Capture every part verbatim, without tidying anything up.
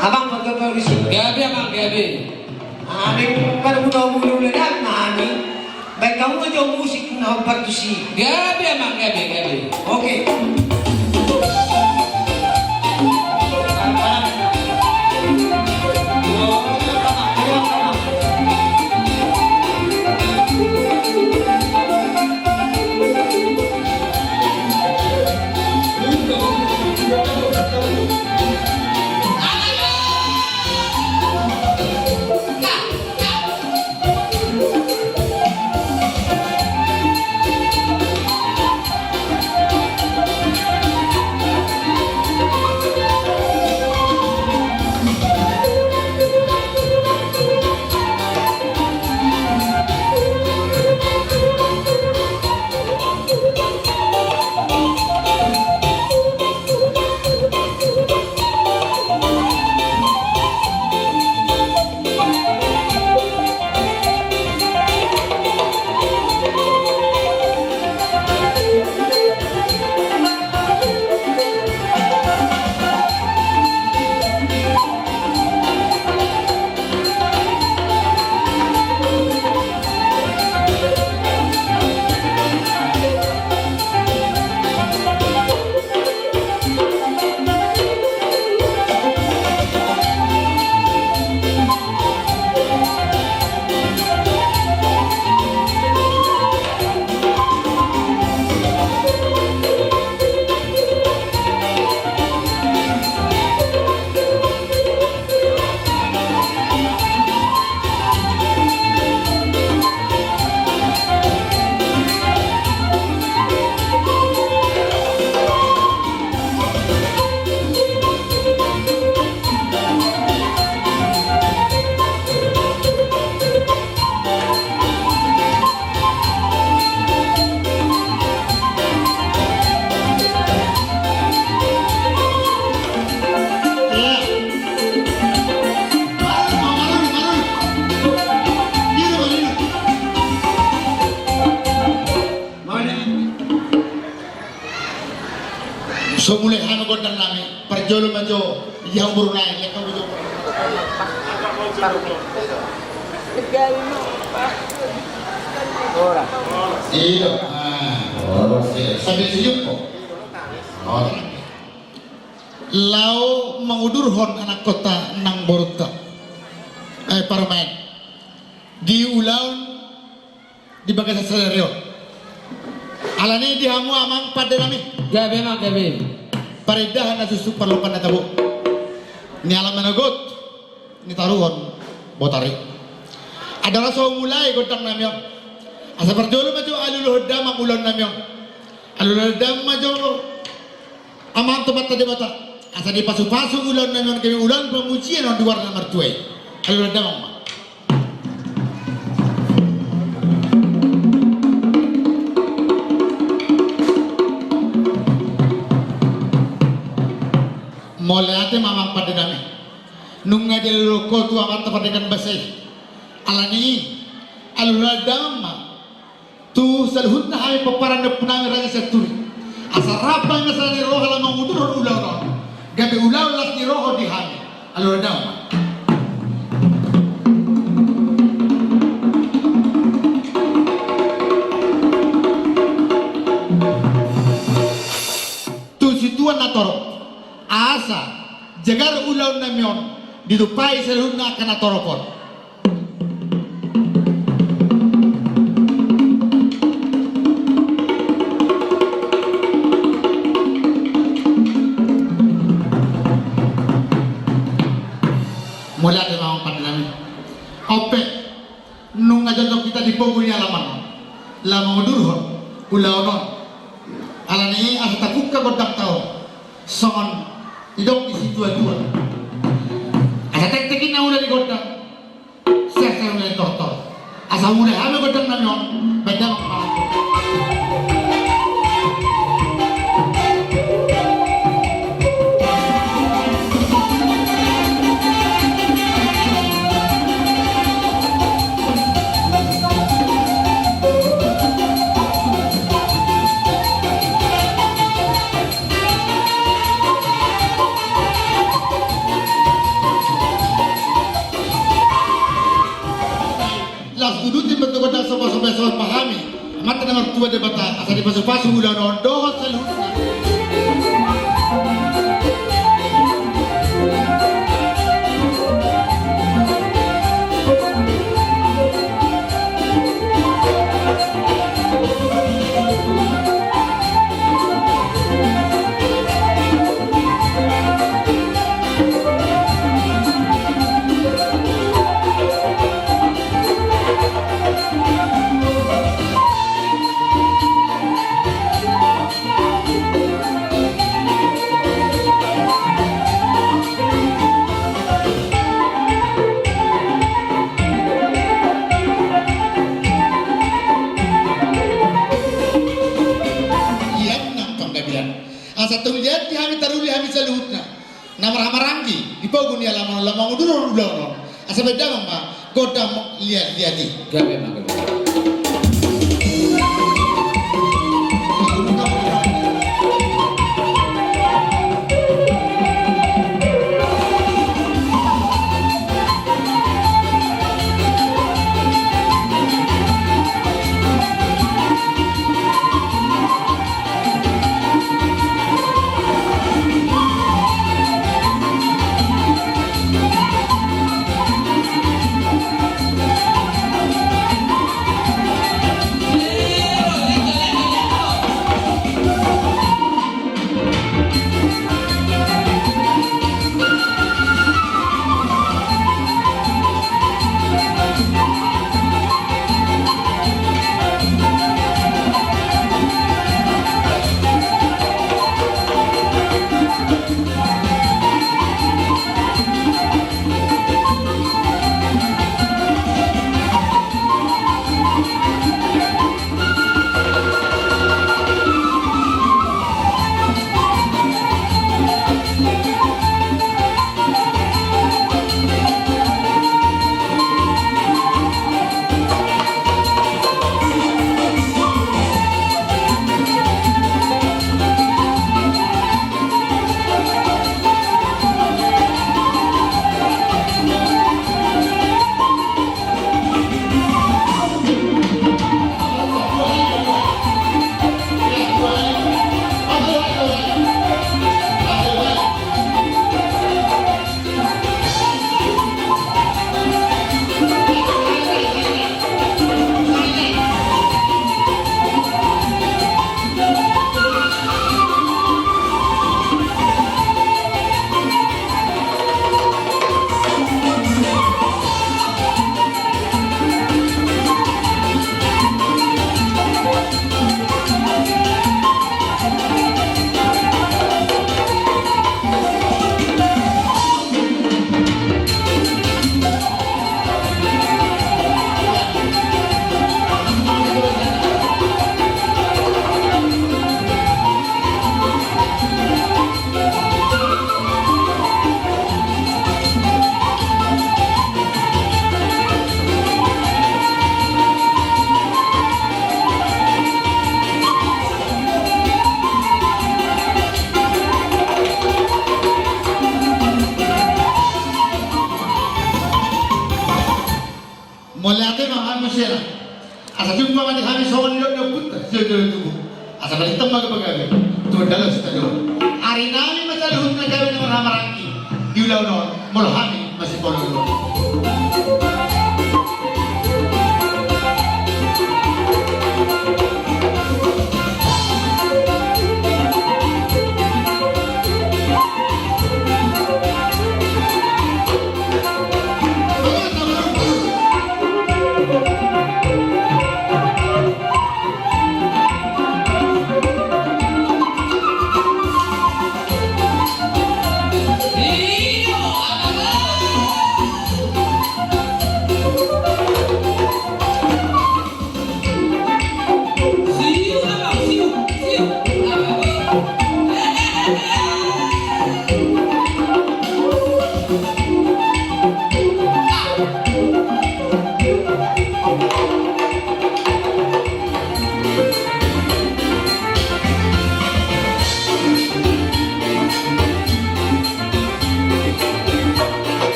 Abang, parutusi. Gabe, Amang, gabe. Amang, parutusi, parutusi, parutusi. Baik, kamu aja musik na parutusi. Gabe, Amang, gabe, gabe. Oke. So mulai hami gondang nami, parjolo ma jo, ia umur nai, ia kamu jo. Ora. Iya, ah. Ora, sih. Sambil sejuk kok. Ora. Laho mangudurhon anak kota nang borunta. Eh, parumaen. Di ulaon di bagasan sadari on. Alani di hamu amang pande nami. Gabe ma gabe. Parindahan na suksuk parlompan na tabo. Ni ala manogot ni taruhon botari. Adong so mulai gondang nami on. Asa parjolo ma jo alualuhon damang ulaon nami on. Alualuhon damang ma jo amang tu Amanta Debata. Asa dipasupasu ulaon nami on gabe ulaon pamujian on di goarna martua i. Alualuhon damang ma. Mauliate ma amang pande nami. Nunga dialualuhon ho tu Amanta Pardenggan Basa i. Alani i alualuhon damang ma. Tu saluhutna hami pomparan ni ompu nami Raja Sianturi. Asa rap hami na sada ni roha laho mangudurhon ulaon on. Gabe ulaon las ni roha di hami. Alualuhon damang ma. Tu situan na torop. Asa jagar ulaon nami on ditumpahi saluhutna angka na torop on. Mauliate ma amang pande nami. On pe, nunga jongjong hita di pogu ni alaman on laho mangudurhon ulaon on. Alani i asa tabuka gondangta on songon nidok ni situatua. Asa tektek i na ula ni gondang. Sesa ula ni tortor. Asa mulai hami gondang nami on. Baen damang ma. Tuduti ma tu gondang sopo-sopo, sopo ma hami. Amanta na martua Debata, asa dipasupasu ulaon on dohot saluhutna. Ia nang panggabean. Asa tung liat di hami, taruli hami saluhutna. Na marhahamaranggi di pogu ni alaman on, laho mangudurhon ulaon on. Asa baen damang ma gondang liat-liat i. Gabe ma, gabe. Mauliate ma hami muse. Asa jumpa ma di hami songon nidok ni ompunta, sijolo-jolo tubu. Asa balintang ma gabe-gabe tu dalan sitadohon. Ari nami ma saluhutna gabe na marhahamaranggi di ulaon on, molo hami masipolo.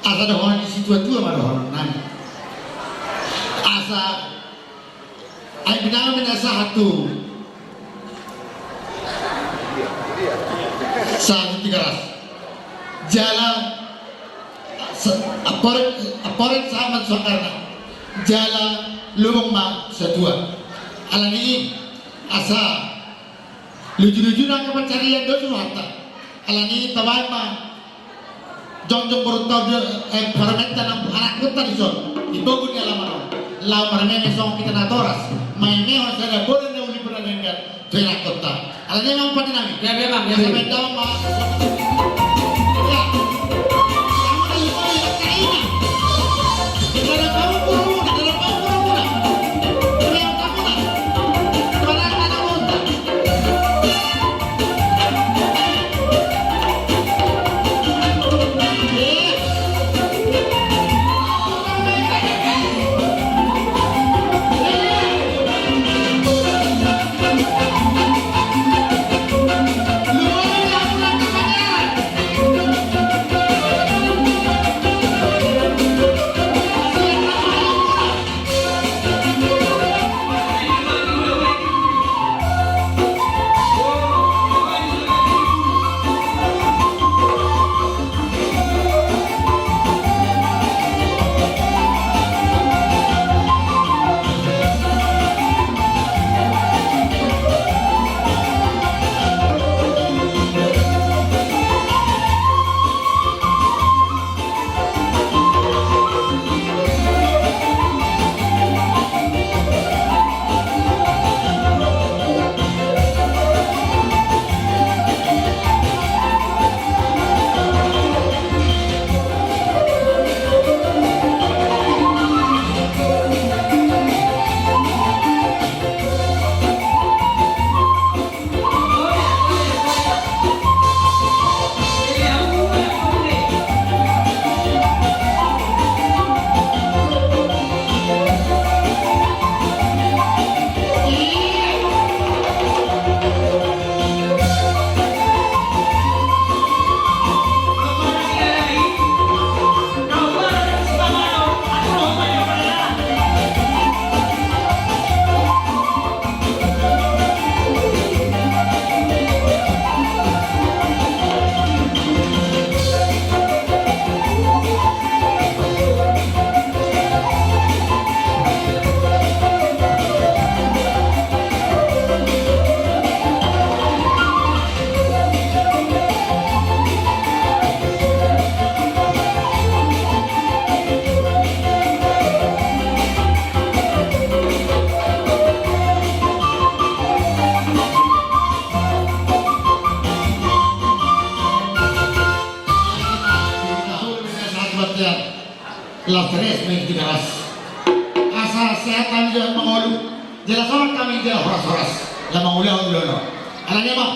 Asa dohonon ni situatua ma dohonon nami. Asa ai binama mina sahat tu sahat tu Tigaras. Jala sa-, amporik, amporik sahat ma tu sanggarna. Jala lubung ma satua. Alani i asa luju-luju na angka pansarian do suhata. Alani i tabaen ma jongjong borunta, eh, parumaenta nang anakkonta dison di pogu ni alaman on. Laho marmeme songon hita natoras, mamemehon sada bola na uli bona denggan tu anakkonta. Alani i ma pande nami. Gabe ma, gabe. Sampai daun ma. Ya. Las resmi di garas. Asa sehat hami jala mangolu, jala sonang hami jala horas-horas. Jala mangulahon ulaon. Alani i ma.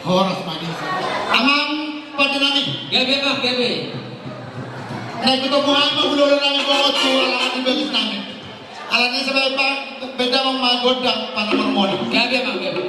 Horas ma di amang pande nami. Gabe ma, gabe. Naeng ketemu amang ulaon nami bongot tu alangan di bagus nami. Alani i sabaen ma, baen damang ma gondang panormoni. Gabe ma, gabe.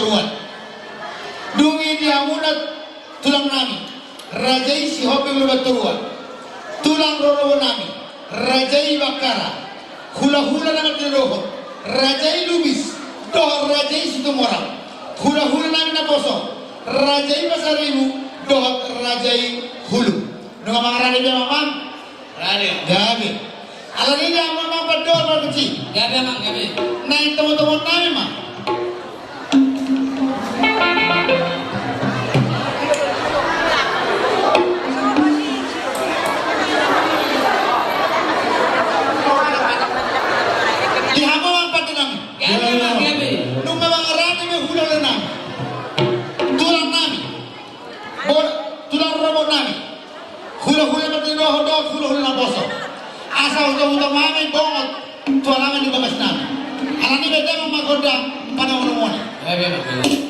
Toruan. Dung i di hamuna tulang nami, raja i Sihombing Lumban Toruan. Tulang rorobot nami, raja i Bakkara. Hulahula nami na dohot, raja i Lubis, dohot raja i Situmorang. Hulahula nami naposo, raja i Pasaribu, dohot raja i Hulu. Nunga mangarade be amang? Gabe. Alani i da amang, pandor ma kecil. Gabe amang, gabe. Naeng tombo-tombo nami ma. Di hamu amang pande nami. Gabe amang, gabe. Nunga mangarade be hulahula nami. Tulang nami. Bo-, tulang rorobot nami. Hulahula na tinodohot, hulahula naposo. Asa huta-huta nami bongot tu alaman ni bagas nami. Alani i da amang gondang pandohan nami.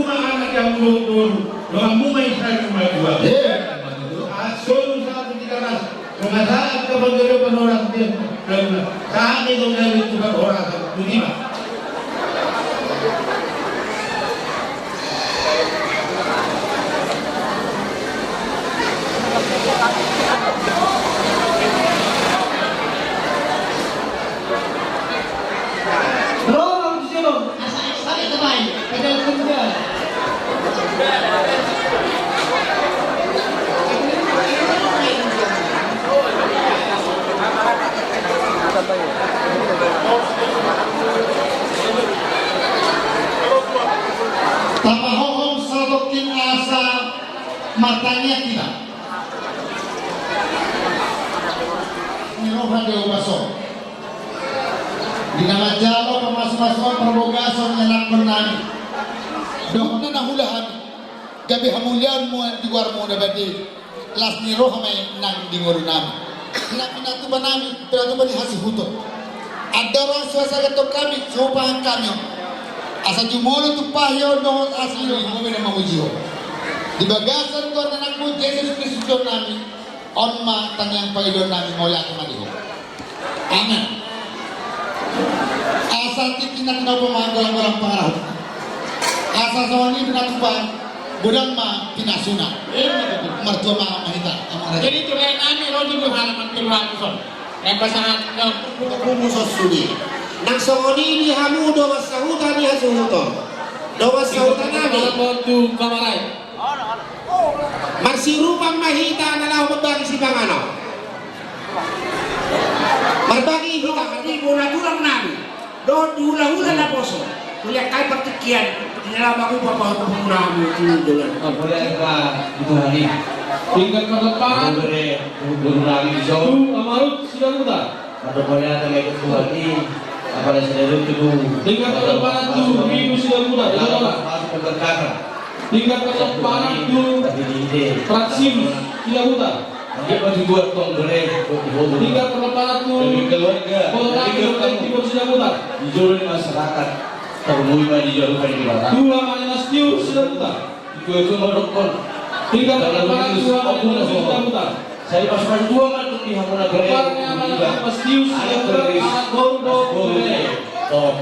Donganmu ma anak yang dua, dua, donganmu ma istri yang dua. Iya. Asal satu di garas. Dongan saat kapan dia pernah orang dia. Saat itu dari Tuhan orang satu. Budi, Pak. Ro ma tu jolo, asa eksa i tabai, padahal tunggal. Tapahohom satongkin asa martangiang hita. Ni roha do baso. Di na manjalo pamasumasuon parbagason ni anakkon nami. Dohot na hula hami. Gabe hamuliaon ma di goarmu na badia. Las ni roha ma i nang di ngolu nami. Na pinatupa nami, pinatupa ni hasuhuton. Andorang so asa gantong hami, so hupahan hami on. Asa jumolo tumpahi on dohot asi on, hami na mamuji ho. Di bagasan goar ni anakmu Jesus Kristus Tuhan nami. On ma tangiang pangidoan nami, mauliate ma di ho. Amen. Asa tingki na tinopa ma golang-golang pangarahutna. Asa songon i pinatupa, godang ma pinasuna. Martua ma hita, amang raja. Jadi tu lae nami ro tu halaman tolu ratus on. Nang pasahat nang. Kumu sosuni. Nang songon i di hamu dongan sahuta ni hasuhuton. Dongan sahuta nami. Dongan bontu pamarai. Marsiurupan ma hita na laho mambagi sipanganon. Marbagi hita ma di bola tulang nami dohot di hulahula naposo. Hulahula partingkian di na laho mangupa pahompu nami tu dolan. Tingkat parlemparan. Hulahula nami tu Amarut Sidabutar. Mardongan mauliate ma i tu Tuhan i, apala sidaru tu. Tingkat parlemparan tu Rinus Sidabutar, Rinus. Tingkat parlemparan tu Praksius Sidabutar. Dia maju dua tong bere, kok di foto. Tingkat perlemparan tu. Dari keluarga, dari keluarga. Di Borussia Putar. Di jolo ni masyarakat. Tarmui ma di jolo kan di Batak. Dua mane Mas Tiur sudah putar. Itu itu mau dokon. Tingkat perlemparan dua mane Mas Tiur sudah putar. Sai pas-pas dua ma tu di hamuna bere. Perlemparan yang mana Mas Tiur sudah putar. Anak boru do bere. Top.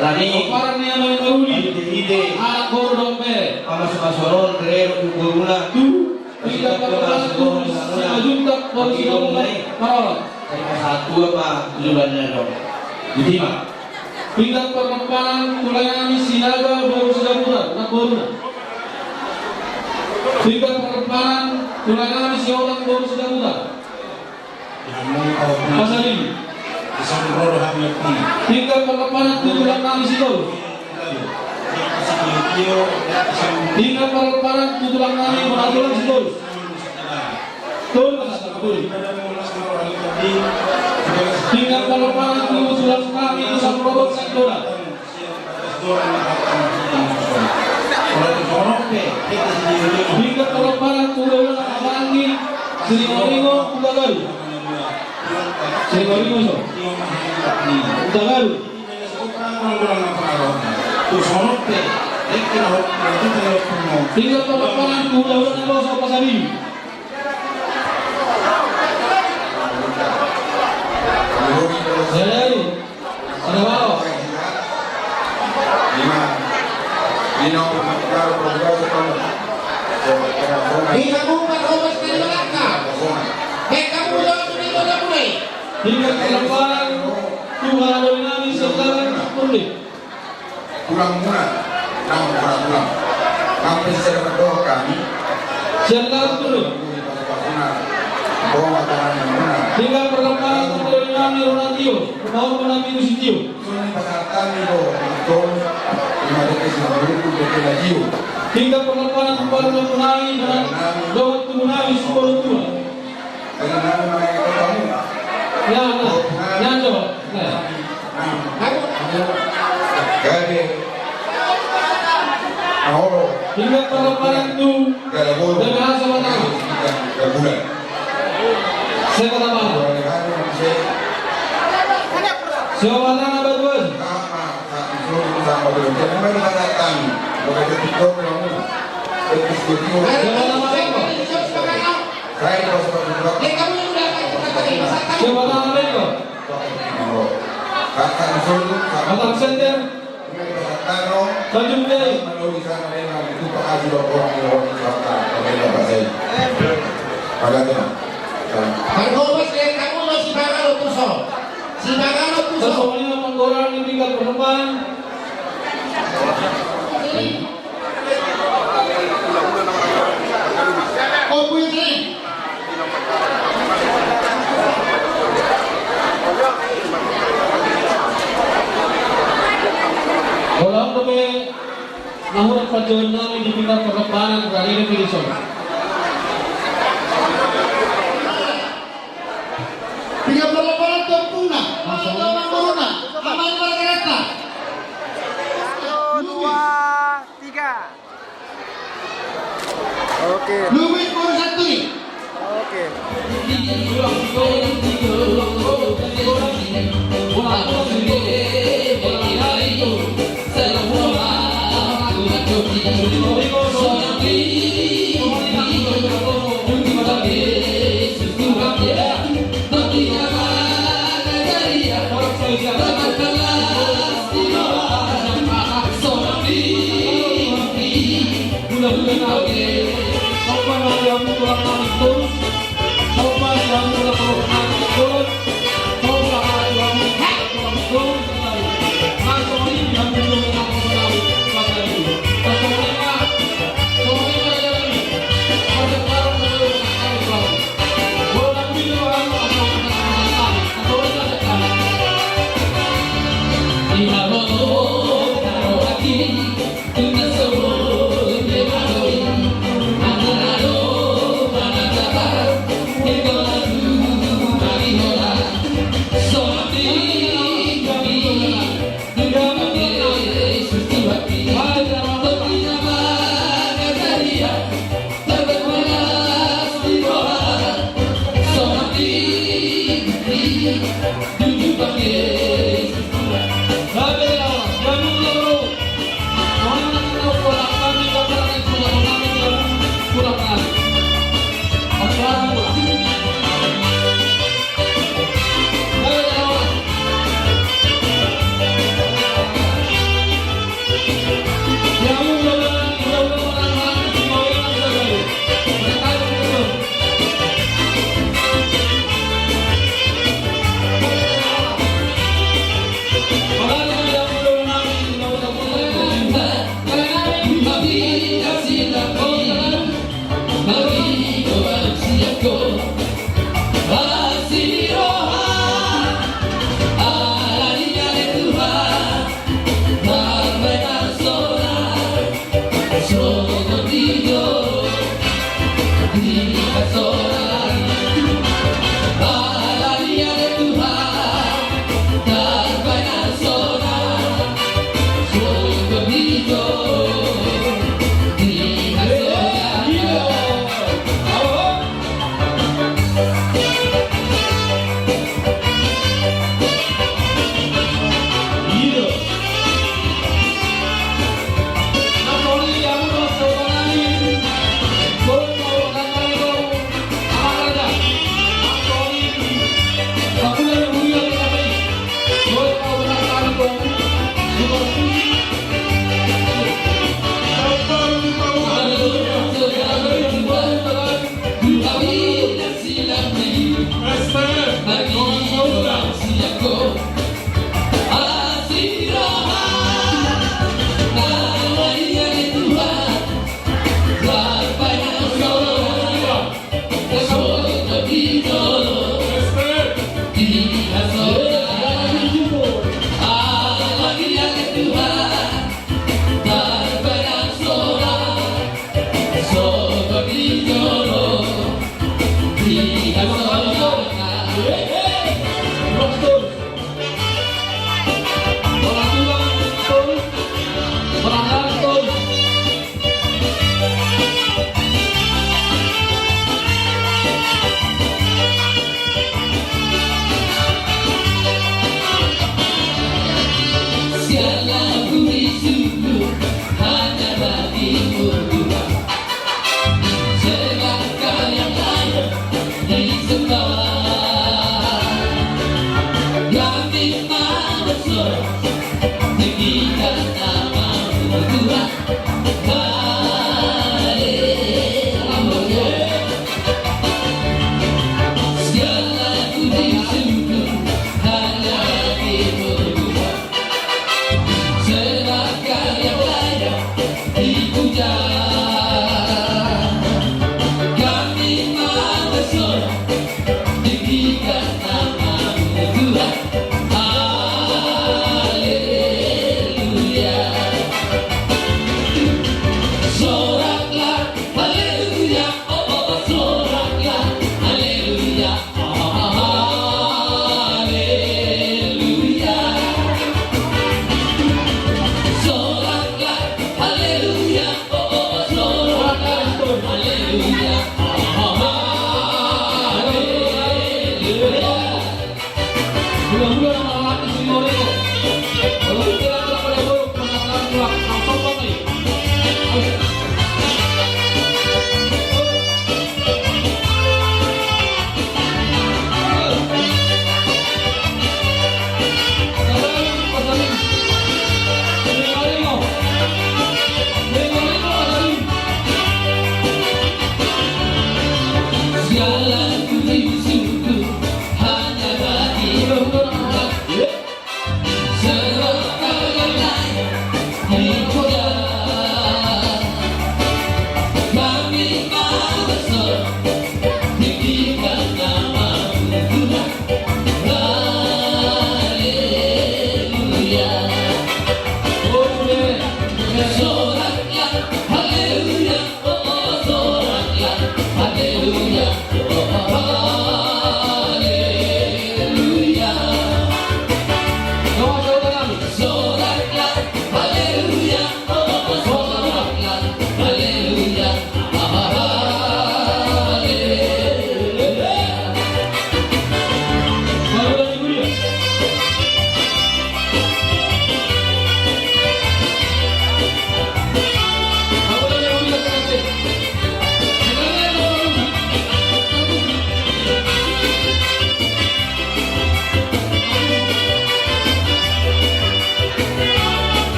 Rani. Perlemparan yang mana Maruli. Ide-ide. Anak boru do bere. Pamas-pasoron bere do boruna. Tu. Tingkat perlemparan tu Simanjuntak Borussia Putar. Parolak. Sai pasahat dua ma tujuanna dong. Diterima. Tingkat perlemparan tu lae nami Sinaga Borussia Putar, anak boruna. Tingkat perlemparan tu lae nami Siholang Borussia Putar. Pasal i. Tingkat perlemparan tu tulang nami Sitorus. Tingkat perlemparan tu tulang nami Sitorus. Tingkat perlemparan tu tulang nami Sitorus. Tingkat perlemparan tu tulang nami Siringoringo Hutagaru. Siringoringo so. Hutagaru. Tingkat perlemparan tu tulang nami Sitorus. Pasal i. Jadi, ada apa? Tingkat perlemparan tu halado ni nami Siandalan Purli. Tulang muna, nang para tulang. Nang pe sian na dohot hami. Siandalan Purli. Tingkat perlemparan tu halado ni nami Ronatio. Rumaon ma nami tu si Tio. Songon i pasahat hami do, Tio. Ima deke si Tio, deke na Tio. Tingkat perlemparan tu halado ni nami, dohot tubu nami Siporo Tua. Dengan nama yang kamu. Ya, nah. Ya, coba. Nah. Nah. Gade. Ahoro. Tingkat perlemparan tu. Gada bolu. Gada bolu. Gada bulan. Saya kata apa? Saya kata apa? Saya kata apa? Saya kata apa? Parhobas, eh, kamu lo si Bagalo Puso. Si Bagalo Puso. Songon i ma panggoraran di tingkat perlemparan. Holan dope na hurang panjouon nami di tingkat perlemparan, berani dope dison. Tingkat perlemparan tu ompungna, amang, amang boruna, amang Margareta. Satu, dua, tiga. Oke. Luis Boru Santuri. Oke.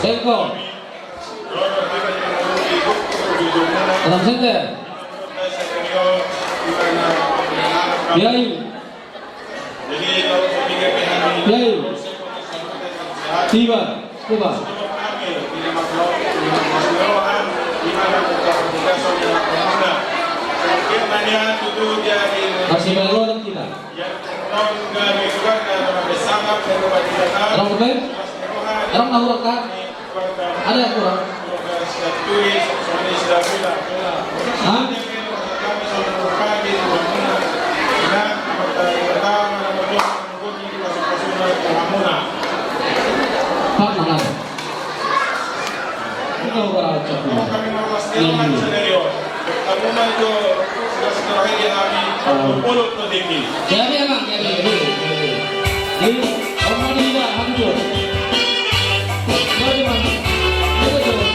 Sengko. Salam sende. Yayu. Yayu. Tiba. Tiba. Masih belum kita. Orang betul? Orang tahu kan? Ada yang kurang? Hah? Pak, mana? Ini orang cakap. Ini. Jadi, Amang, jadi, jadi. Jadi, Amang, tidak hancur. Jadi, Amang, jadi, jadi.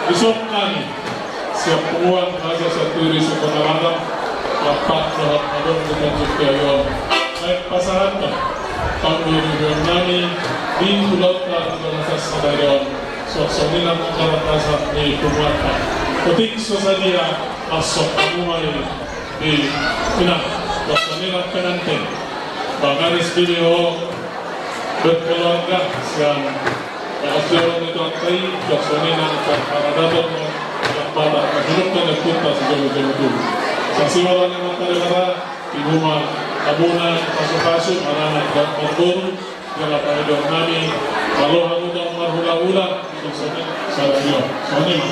Isop nami sian punguan Raja Sianturi se-Kota Batam, lampak dohot adong di Tanjung Priok on, naeng pasahathon panggogoon nami di ulaonta di bagasan sadari on. Suang songon i nang parhorasan ni punguanta. Otik so sadia, laos hamu ma i di inang, suang songon i nang pengantin. Bagaris bini ho berkeluarga sian bagas joro ni Tuhanta i, suang songon i nang paradaton, nang paradaton na hinum na nipungka sijabu-jabu tubu. Sai ma roha ni Amanta Debata, tibu ma hamuna pasu-pasu, maranak dohot marboru, jala pangidoan nami, malo hamu tong marhula-hula, suang songon i, songon i ma.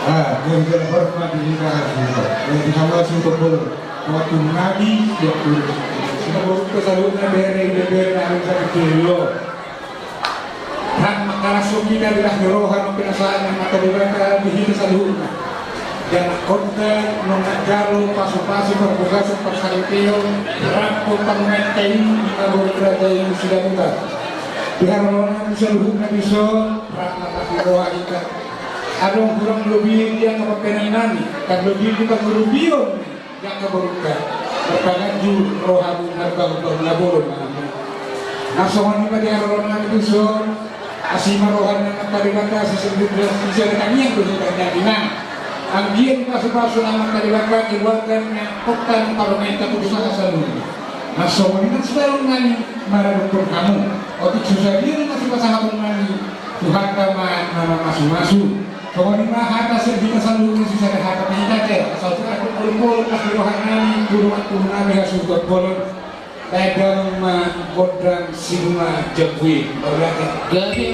Ah, jadi jadi hormat di kita, kita. Jadi sama si Topol. Waktu nabi, waktu. Sina borungta saluhutna, bere, bere, bere, na asa kecil lo. Rap mangkalashon hita di las ni roha, nang pinasahat ni Amanta Debata di hita saluhutna. Jala hita nunga jalo pasu-pasu, parbogason, parsaripeon, rap parumaenta i, di na borungta raja i, suda muda. Di haroro nami saluhutna dison, rap ma las ni roha hita. Adong hurang lobi di angka pambahenan nami, tarlobi di pangurupion. Jaka borungka, marpanganju rohamu, marbangun-bangun na bolon ma hamu. Na songon i ma di haroro nami dison, asi ma roha ni Amanta Debata, sisada tangiang do hita di tangiang. Anggiat dipasu-pasu Amanta Debata, keluarga ni angka parumaenta tu saluhutna. Na songon i nang sipasahaton nami maradophon hamu. Otik so sadia nang sipasahaton nami, Tuhanta ma na mamasu-masu. Songon i ma hata sian hita saluhutna, sisada hata ma hita, asa tung adong olok-olok las ni roha nami, tu dongan tubu nami hasuhuton bolon. Baen damang ma gondang sinunga jambu i. Mauliate. Gabe.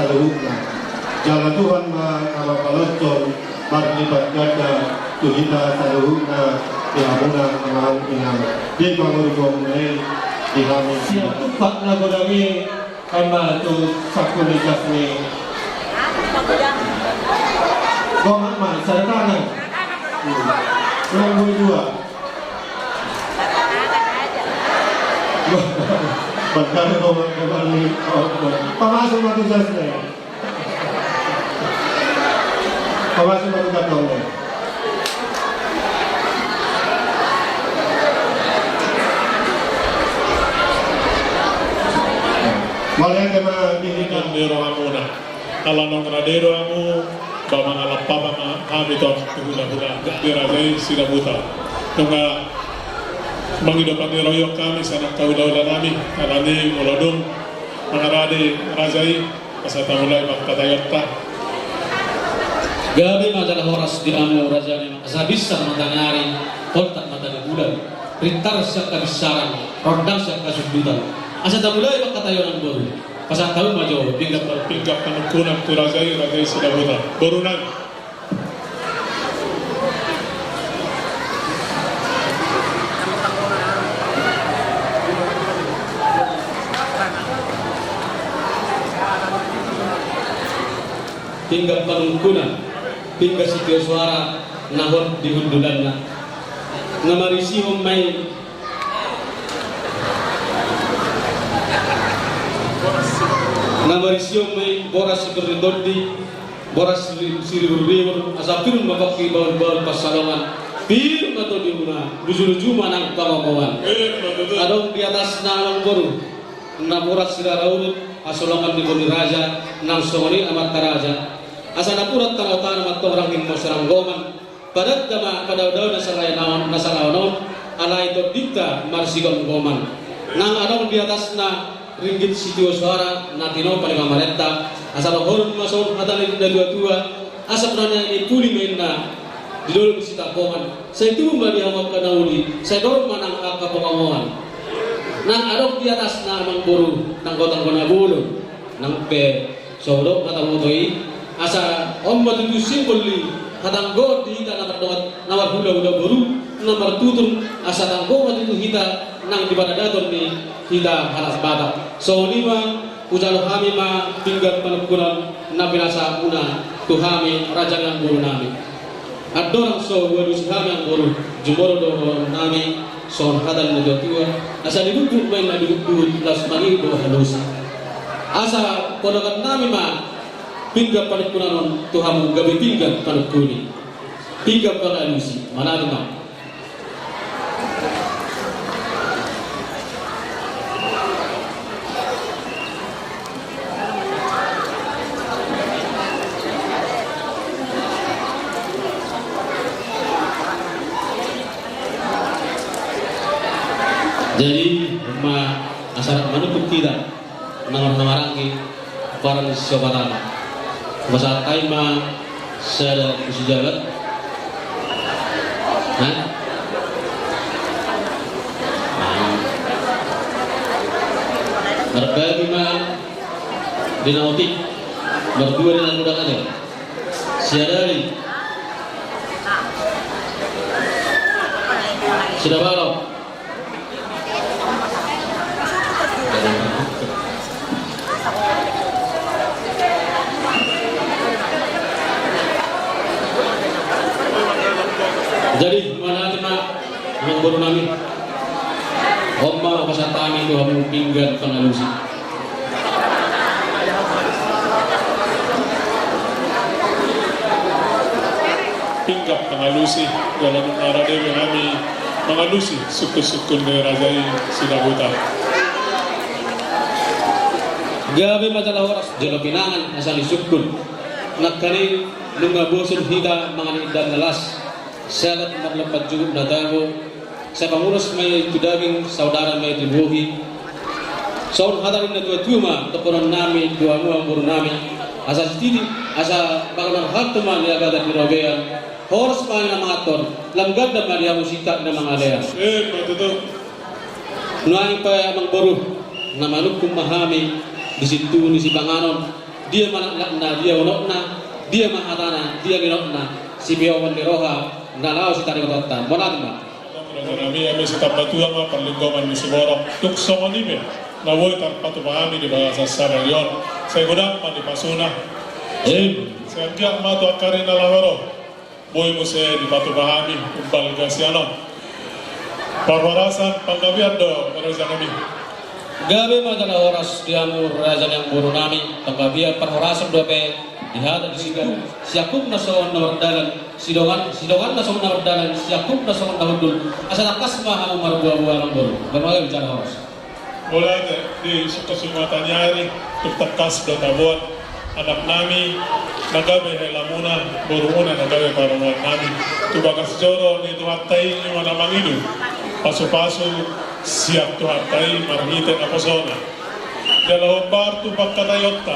saluhutna. Jala Tuhan ma na mangaloshon marlipat ganda tu hita saluhutna di hamuna amang inang. Di pangurupion i di hami. Siap tumpak na godang i. Ai ma tu sangkun ni jas ni. Gomang ma sada tangan. Ulang boi dua. Pamasu ma tu jas ni. Pamasu ma tu kantong ni. Mauliate ma di hita. Di rohamuna. Ala naung rade do hamu, ba mangalap hami tu hulahula, di raja i Sidabutar. Nunga mangido pangidoan hami sian angka hulahula nami, alani molo dung mangarade raja i, asa tamulai ma pangkataionta. Gabe ma jala horas di hamu raja nami, asa binsar mataniari, holtak mata ni bulan, pintar sian habinsaran, rondang sian hasundutan. Asa tamulai ma pangkataion, amang boru. Pasahat hamu ma jo pinggan, pinggan panungkunan tu raja i, raja i Sidabutar. Boru nami. Pinggan panungkunan, pinggan sitio soara na hot di hundulanna. Nga marisihon ma i Nga marisihon ma i boras sitorni tondi, boras siri-, siribur-ribur, asa pir ma pangki bahul-bahul pansalongan, pir ma tondimuna, luju-luju ma nang pangomoan. Adong di atasna, amang boru, na boras sirara urut, hasolongan ni boru ni raja, nang songon i amanta raja. Asa napuran tano-tano ma antong rangging muse ranggoman, padanda ma, padao-dao na salaon on, na salaon on, alai tondinta marsigomgoman. Nang adong di atasna ringgit sitio soara na tinopa ni pamarenta, asa dohonon ma songon hata ni natua-tua, asa pernah ni puli ma inna di dolok ni Sitapongan, sai tubu ma di hamu angka na uli, sai dor ma nang angka pangomoan. Nang adong di atasna, amang boru, tanggo-tanggo na bolon, nang pe so hudok hata boto i, asa on ma tutu simbol ni hatanggoon di hita na mardongan, na marhulahula boru, na martutur, asa tanggo ma tutu hita nang di paradaton ni hita halak Batak. Songon i ma, hujalo hami ma pinggan panungkunan na pinasahatmuna tu hami, raja nami, boru nami. Andorang so hualusi hami, amang boru, jumolo do dohonon nami, songon hata ni natua-tua, asa dibugbug ma inna di bugbug, laos mangihut do halusi. Asa podakan nami ma pinggan panungkunan on tu hamu gabe pinggan panungkuni. Pinggan pangalusi, manang ma. Jadi, ma, asa manungkun hita, na marhahamaranggi, parange siopat an. Pasahat hami ma sada puji jabat. Hah? Marbagi ma di na otik, mardua di na godang ate. Siadari. Sidabalo. Jadi, mauliate ma, amang boru nami. On ma hupasahat hami tu hamu pinggan pangalusi. Pinggan pangalusi, jala nunga rade be hami mangalusi sungkun-sungkun ni raja i Sidabutar. Gabe ma jala horas, jala pinangan asa ni sungkun. Nangkaning nunga bosan hita mangan indahan na las, sagat marlompan juguk na tabo, sai panguras ma i tu daging, saudara ma i tu bohi. Songon hata ni natua-tua ma dohonon nami tu hamu, amang boru nami, asa sititi, asa pangarahatan ma niagatan ni robean, horas ma na mangatur, lam ganda ma di hamu singkat na mangalean. Emma tutu. Nuaeng pe, amang boru, na manungkun ma hami di sintuhu ni sipanganon, Dia ma laklakna, dia unokna, dia ma hatana, dia ninna, sipeopon ni roha na laho sitaringotonta. Mauliate ma. Raja nami, hami sitambatua ma parlinggoman ni siborok. Tung songon i pe na boi tarpatupa hami di bagasan sadari on. Sai godang ma dipasuna. Sai anggiat ma tu angka ari na laho ro boi muse dipatupa hami umbalga sian on. Parhorasan panggabean do, raja nami. Gabe ma jala horas di hamu raja ni amangboru nami. Panggabean parhorasan dope di hata di sian, siangkup na songon na mardalan, sidongan, sidongan na songon na mardalan, siangkup na songon na hundul. Asa tangkas ma hamu marboaboa, amangboru. Gabe ma gabe jala horas. Mauliate, di sungkun-sungkunan ni ari, tung tangkas do taboan anak nami na gabe helamuna, borumuna na gabe parumaen nami. Tu bagas joro ni Tuhanta i, i ma na mangido pasupasu sian Tuhanta i marhite naposona. Jala hombar tu pangkataionta,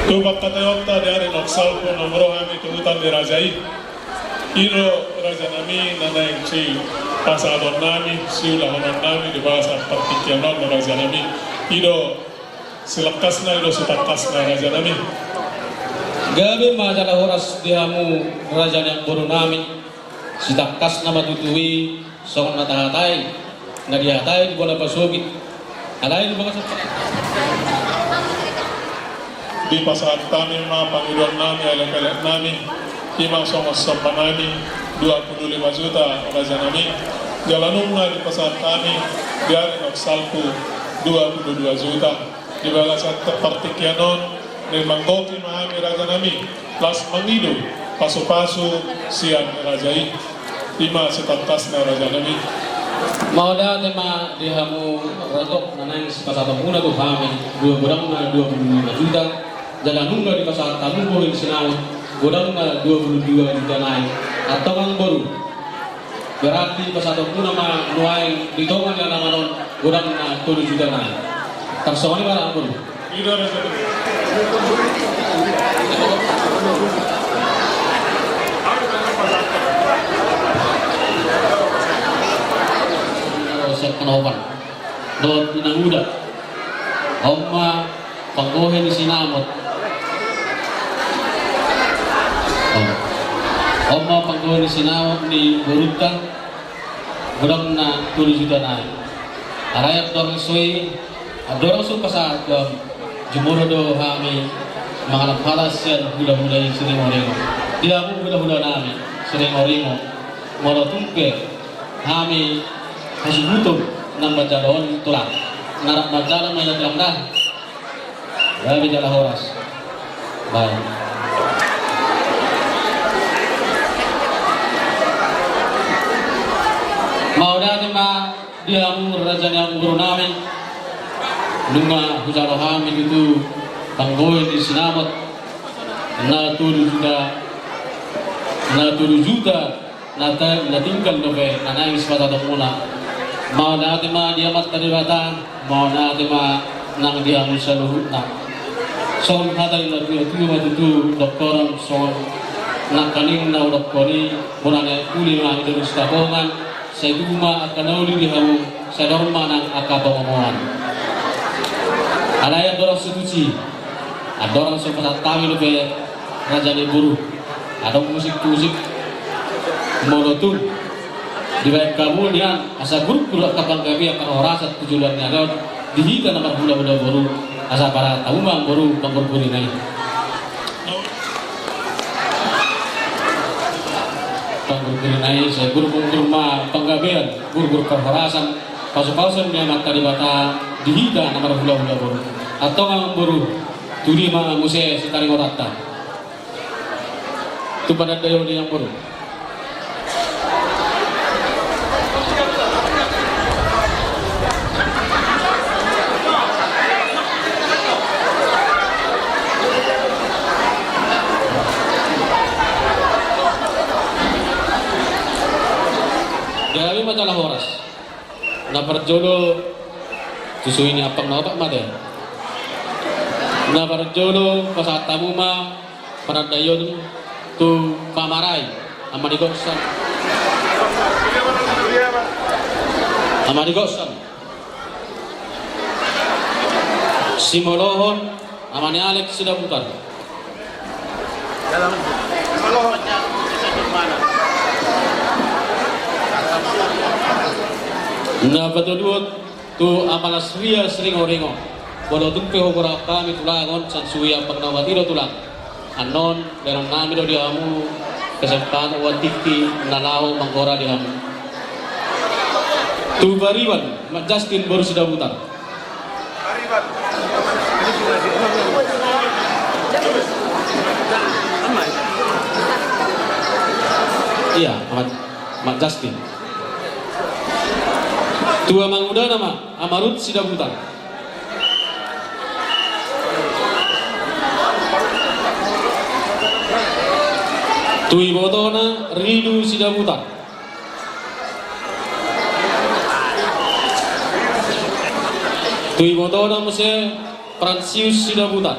tu pangkataionta di ari naung salpu naung ro hami tu huta ni raja i. I do, raja nami, na naeng sipasahaton nami, siulahonon nami di bagasan partingkian on, raja nami. I do silangkasna, i do sitangkasna, raja nami. Gabe ma jala horas di hamu raja ni amangboru nami. Sitangkasna ma tutu i, songon na tahatai, na dihatai di bona pasogit. Alai di bagasan dipasahat hami ma pangidoan nami, elek-elek nami, i ma songon somba nami dua pulu lima juta, raja nami. Jala nunga dipasahat hami di ari naung salpu dua pulu dua juta. Di bagasan partingkian on, naeng manggohi ma hami, raja nami, laos mangido pasupasu sian raja i. I ma sitangkasna, raja nami. Mauliate ma di hamu raja, na naeng sipasahatonmuna tu hami dua, godangna dua pulu lima juta. Jala nunga dipasahat hamu bohi ni sinamot, godangna dua pulu dua juta nai. Antong, amangboru, berarti pasahatonmuna ma nuaeng di tonga ni alaman on, godangna tolu juta nai. Tarsongon i ma, amangboru. Siap kanopan. Dohot inanguda. On ma panggohi ni sinamot. On. On ma panggohi ni sinamot ni borunta. Godangna tolu juta nai. Alai andorang so i, andorang so pasahat, jumolo do hami mangalap hata sian hulahula i siringoringo. Di hamu hulahula nami siringoringo, molo tung pe hami hasuhuton na manjalo on, tulang, na rap manjalo ma i, tulang, da. Gabe jala horas. Baik. Mauliate ma di hamu raja ni amangboru nami. Nunga hujalo hami tutu panggohi ni sinamot na tolu juta, na tolu juta. Na ta-, na tinggal dope na naeng sipasahatonmuna. Mauliate ma di Amanta Debata, mauliate ma nang di hamu saluhutna. Songon hata ni natuatua ma tutu, dohonon songon nangkaning na hudokkon i, bona ni uli ma i, doli Sitapongan, sai tubu ma angka na uli di hamu, sai dor ma nang angka pangomoan. Alai andorang so tusi, andorang so pasahat hami dope, raja ni boru, adong musik-musik. Molo tung dibaen hamu nian, asa gurgur angka panggabean parhorasan tu joloan ni ari on di hita na marhulahula boru, asa pasahat hamu ma, amangboru, panggurgurina i. Panggurgurina i, sai gurgur ma panggabean, gurgur parhorasan, pasupasuon ni Amanta Debata di hita na marhulahula boru. Antong, amangboru, tudia ma muse sitaringotanta. Tu panandaion i, amangboru. Gabe ma jala horas. Na parjolo, tu suhi ni ampang na opat ma te. Na parjolo pasahat hamu ma panandaion tu pamarai, ama ni Goksan. Ama ni Goksan. Simolohon, Ama ni Alex Sidabutar. Na patoduhon tu Ama Lasria Siringoringo. Molo tung pe hugoarhon hami tulang on, sai suhi ampang na opat i do tulang. Annon, bahenonnami do di hamu kesempatan uat tingki na laho manggora di hamu. Tu pariban, Mak Justin boru Sidabutar. Ia, Mak, Mak Justin. Tu amangudana ma, Ama Rut Sidabutar. Tu ibotona, Ridu Sidabutar. Tu ibotona muse, Fransius Sidabutar.